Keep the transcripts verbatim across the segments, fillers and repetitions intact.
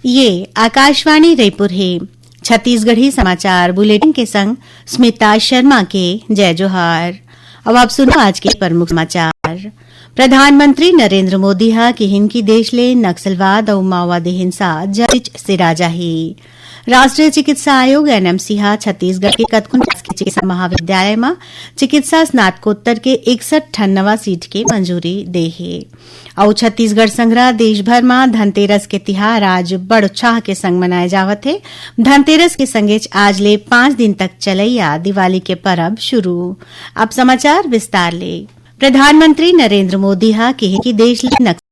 ये आकाशवाणी रायपुर हे। छत्तीसगढ़ी समाचार बुलेटिन के संग स्मिता शर्मा के जय जोहार। अब आप सुनो आज के प्रमुख समाचार। प्रधानमंत्री नरेंद्र मोदी ह किहिन कि देश ले नक्सलवाद अउ माओवादी हिंसा जड़िच सिरा जाही। राष्ट्रीय चिकित्सा आयोग, एनएमसी, ह छत्तीसगढ़ के कतकोन शासकीय चिकित्सा महाविद्यालय म चिकित्सा स्नातकोत्तर के इकसठ ठन नवा सीट के मंजूरी दे हे। अउ छत्तीसगढ़ संघरा देश भर म धनतेरस के तिहार आज बड़ उत्साह के संग मनाए जावत हे। धनतेरस के संगेच आज ले पांच दिन तक चलैया दिवाली के परब शुरू। अब समाचार विस्तार ले। प्रधानमंत्री नरेंद्र मोदी ह किहे कि देश ले नक्सल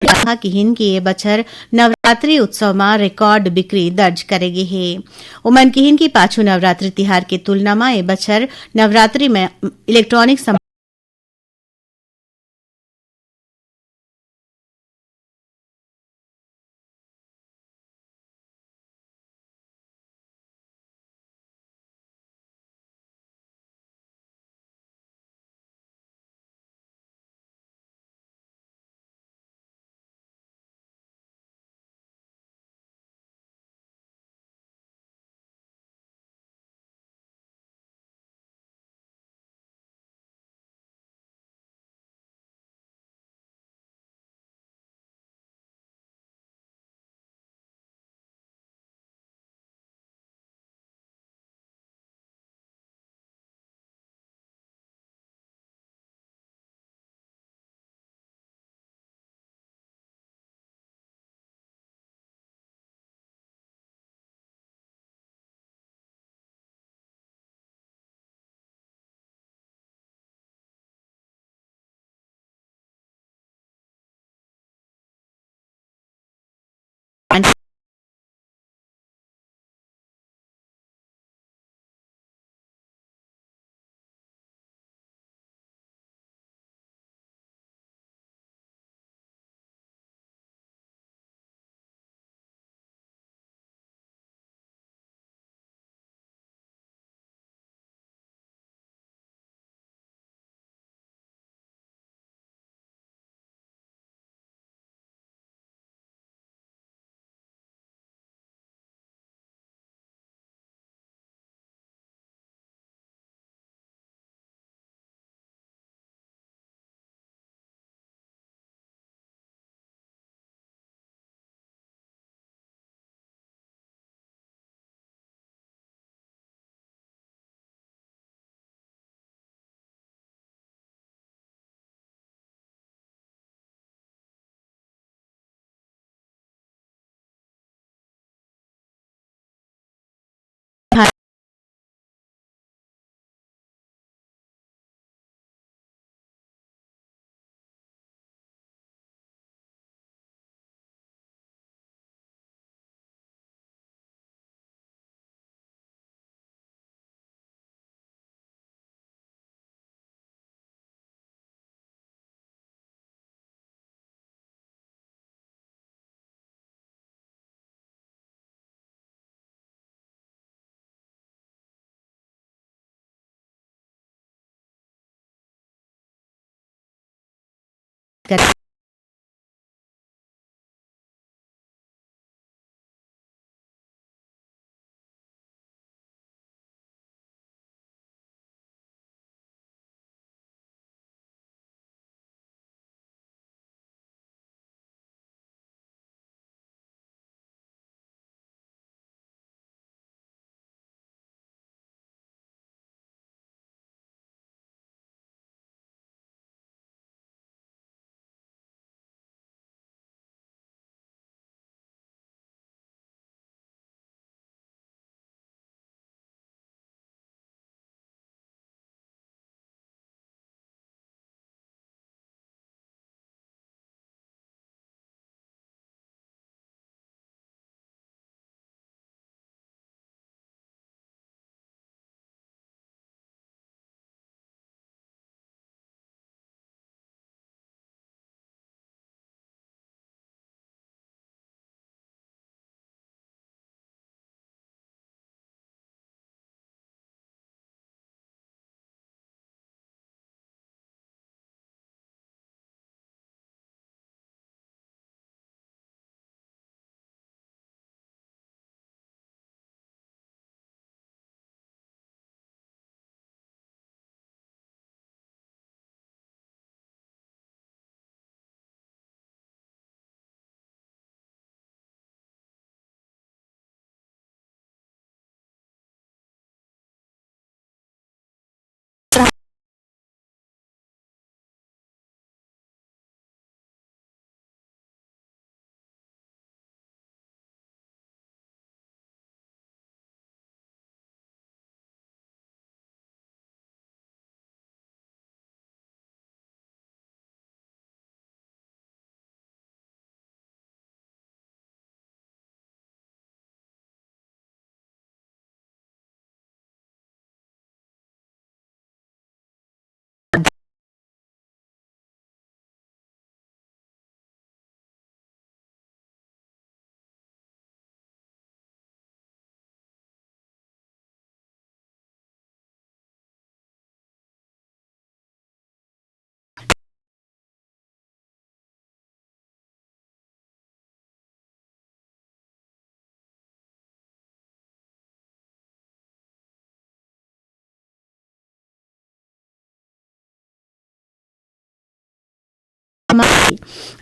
कहा किहिन कि ये बछर नवरात्रि उत्सव म रिकॉर्ड बिक्री दर्ज करे गे हे। ओमन किहिन कि पाछू नवरात्रि तिहार के तुलना म ये बछर नवरात्रि म इलेक्ट्रॉनिक सम-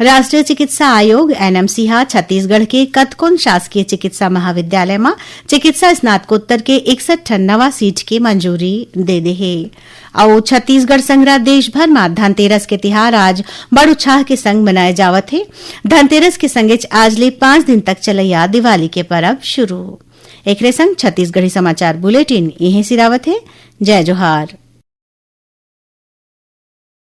राष्ट्रीय चिकित्सा आयोग, एनएमसी, ह छत्तीसगढ़ के कतकोन शासकीय चिकित्सा महाविद्यालय म चिकित्सा स्नातकोत्तर के इकसठ ठन नवा सीट के मंजूरी दे दे हे। अउ छत्तीसगढ़ संघरा देश भर म धनतेरस के तिहार आज बड़ उत्साह के संग मनाए जावत हे। धनतेरस के संगेच आज ले पांच दिन तक चलैया दिवाली के परब शुरू। एकरे संग छत्तीसगढ़ी समाचार बुलेटिन इहें सिरावत हे। जय जोहार।